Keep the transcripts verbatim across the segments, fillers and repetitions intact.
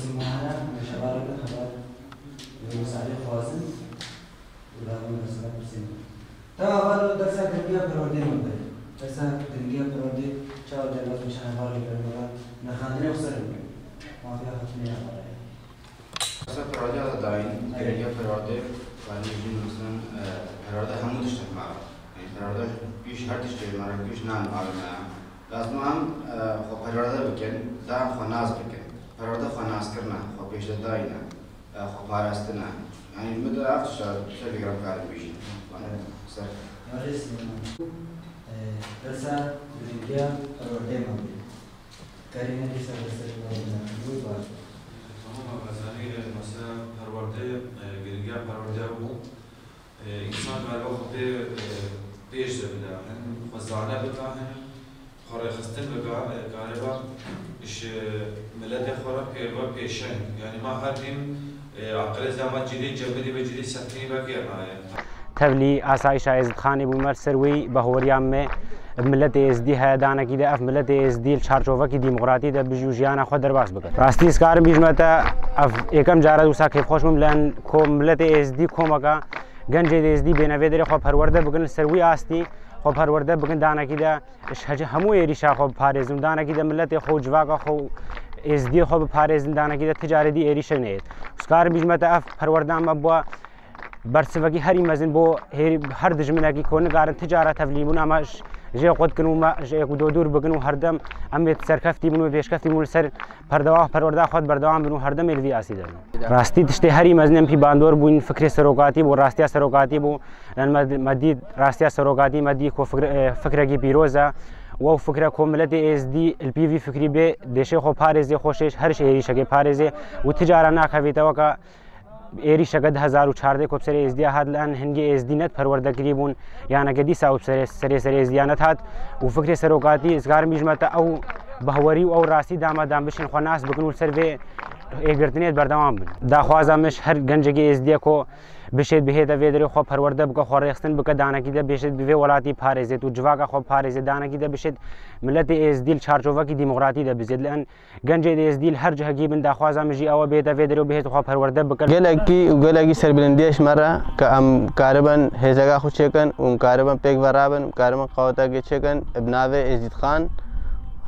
Simona, meşevareke xeber, Yunus Ali Xwazin, û dawî mesela pirsîn. Te heval dersa giringiya perwerdê min be. Dersa giringiya perwerdê çawa derbas bike, heval li ber nexandinê xwe ser bike. Mafiya xwe tune ya xwe. Mesela perwerde ya dayîn, giringiya perwerde, yani jin mesela, e, perwerde hemû tiştek me. Yani perwerde pîş her tiştê me re pîş nan alime. Lazim em, e, xwe perwerde bikin, dan xwe nas bikin. Perwerde xwe naskirine, xwe pêşdedayîne, e, xwe parestine. Yani min de ev tişta ser vê re karim bêjin. Ser. Yarê Silêman. E, dersa giringiya perwerdê me bû. Karî me dîsa li ser perwerde me bû, baş. Tamam, em zanî, e, mesela perwerde, e, giringiya perwerde bû. E, însan galiba xwe pê, e, pêş de bida, hin xwe zane bika, hin xwe rêxistin bika, e, galiba ji miletê xwe re pê be pêşeng. Yani ma her dîm, e, aqilê zama cîlî cemidî be cîlî seftinî be kêrnaye. Tevlî asayîşa Êzidxanê bû, me li ser wî bahweriya me bi miletê Êzdî heye, danekî de ev miletê Êzdî li çarçovekî demokratî de bijî û jiyana xwe derbas bike. Rastî ez karim bîjme te, ev êkem cara wisa kêfxweş bûm, len ku miletê Êzdî komeka gencê Êzdî bêne vê derê xwe perwerde bikin, li ser wî astî xwe perwerde bikin, danekî de ji hece-, hemû êrîşa xwe biparêzin, danekî de miletê xwe û civaka xwe û Êzdiyê xwe biparêzin, danekî de ti carê dî êrîşek neyêt. Ez karim bîjme te ev perwerda me bû bersivekî herî mezin bo hêrî her dijminekî ku nikarin ti cara tevlî bûn, em ji, jê qut kin û me ji êk û do dûr bikin û herdem em ê serkeftî bin û pêşkeftî bin û li ser perdewa, perwerda xwe berdewam bin û herdem ê li vî asî de bin. Rastî tiştê herî mezin em pî bandor bûn fikrê serokatî bû, rastiya serokatî bû. Yan me, me dît rastiya serokatî, me dî ku fikr-, e, fikrekî pîroz e. Û ew fikre ku miletê Êzdî li pî vî fikrî bê, dê şê xwe parêzê, xwe şê her şê êrîşekê parêzê û ti cara nakevîte weke êrîşeke du hezar û çardeh ku bi serê Êzdiya hat, li en hingê Êzdî net perwerde kirî bûn, yaneke dîsa û bi serê, serê serê Êzdiya net hat û fikrê serokatî, ez karim bîjme te, ew bahwerî û ew rastî dama dan bişên xwe nas bikin û li ser vê êgirtinê berdewam bin. Daxwaza min ji her gencekî Êzdiye ku bişêt bihête vê derê xwe perwerde bike, xwe rêxistin bike, danekî de bişêt bi vê welatî parêzêt û civaka xwe parêzêt, danekî de bişêt miletê Êzdî li çarçovekî demokratî de bizêt. Li en Gencê Êzdî li her cihekî bin, daxwaza min jî ew e bihête vê derê û bihête xwe perwerde bike. Gelekî û gelekî serbilindiyê ji me re ke em karibin hêzeka xwe çêkin û em karibin pêk ve rabin, em karibin qewetekê çêkin bi navê Êzîdxan.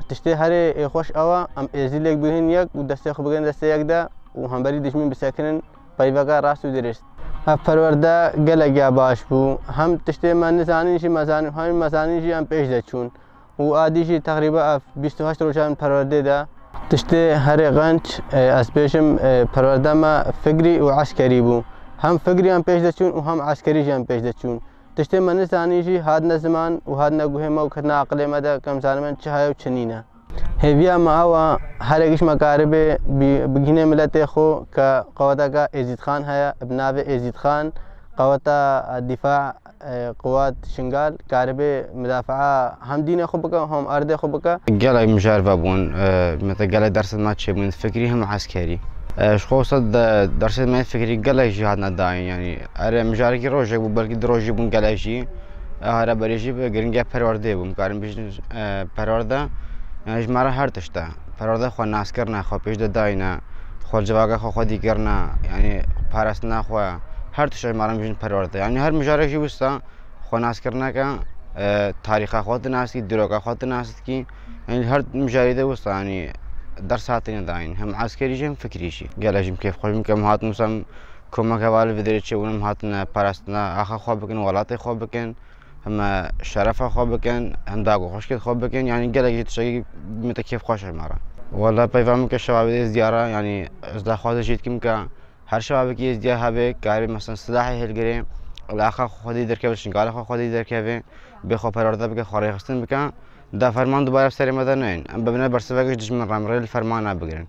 Tiştê herê ê xweş ew e, em Êzdî lêk bigihînin yek û destê xwe bigihînin destê yek de û hemberî dijmin bisekinin peyveka rast û dirêst. Ev perwerde gelek ya baş bû. Hem tiştê me nizanîn jî me zanîn, hem me zanîn jî em pêş de çûn. Û a dî jî teqrîba ev bîst û heşt rojan perwerdê de. Tiştê herê qenc, e, ez bêjim, e, perwerde me fikrî û eskerî bû. Hem fikrî em pêş de çûn û hem eskerî jî em pêş de çûn. Tiştê me nizanî jî hatine ziman û hatine guhê me û ketine aqilê me de ke em zanibin çi heye û çi nîne. Hêviya me ew e, herek ji me karibê bi-, bigihînê miletê xwe ke qeweteke Êzîdxan heye, bi navê Êzîdxan, qeweta dîfa e, Quwat Şingal karibê midafaa hem dînê xwe bike, hem erdê xwe bike. Gelek mijar vebûn, e, mete gelek dersên me çêbûn, fikrî hem eskerî. E, ji xwe wisa de dersên me fikrî gelek jî hatine dayîn, yanî erê mijarekî rojek bû, belkî du rojî bûn gelek jî. E, here berê jî bi giringiya perwerdê bû, em karin bêjin, e, perwerde, yanî ji me re her tişt e. Perwerde xwe naskirine, xwe pêş de dayîne, xwe civaka xwe xwedî kirine, yanî parastina xwe, her tişt ji me re bêjin perwerde. Yanî her mijarek jî wisa xwe naskirineke, e, tarîxa xwe tu nas dikî, dîroka xwe tu nas dikî. Yanî her mijarê de wisa, yanî ders hatine dayîn. Hem eskerî jî hem fikrî jî. Gelek jî em kêfxweş bûn ke em hatin wisa em komeke hevalê vê derê çêbûn, em hatine parastina axa xwe bikin, welatê xwe bikin. Hem şerefa xwe bikin, hem dag û xwişkê xwe bikin, yanî gelek jî tiştekî mete kêfxweş e me re. Wela peyva min ke şebabê Êzdiya re, yanî ez daxwaza jî dikim ke her şebabekî Êzdiya hebe, karê mesela silahê hilgirê, li axa xwedî derkeve, şingala xwe xwedî derkeve, bê xwe perwerde bike, xwe rêxistin bike, da ferman dubare bi serê me de neyên. Em bibine bersivek ji dijmin re, em rê li fermana bigirin.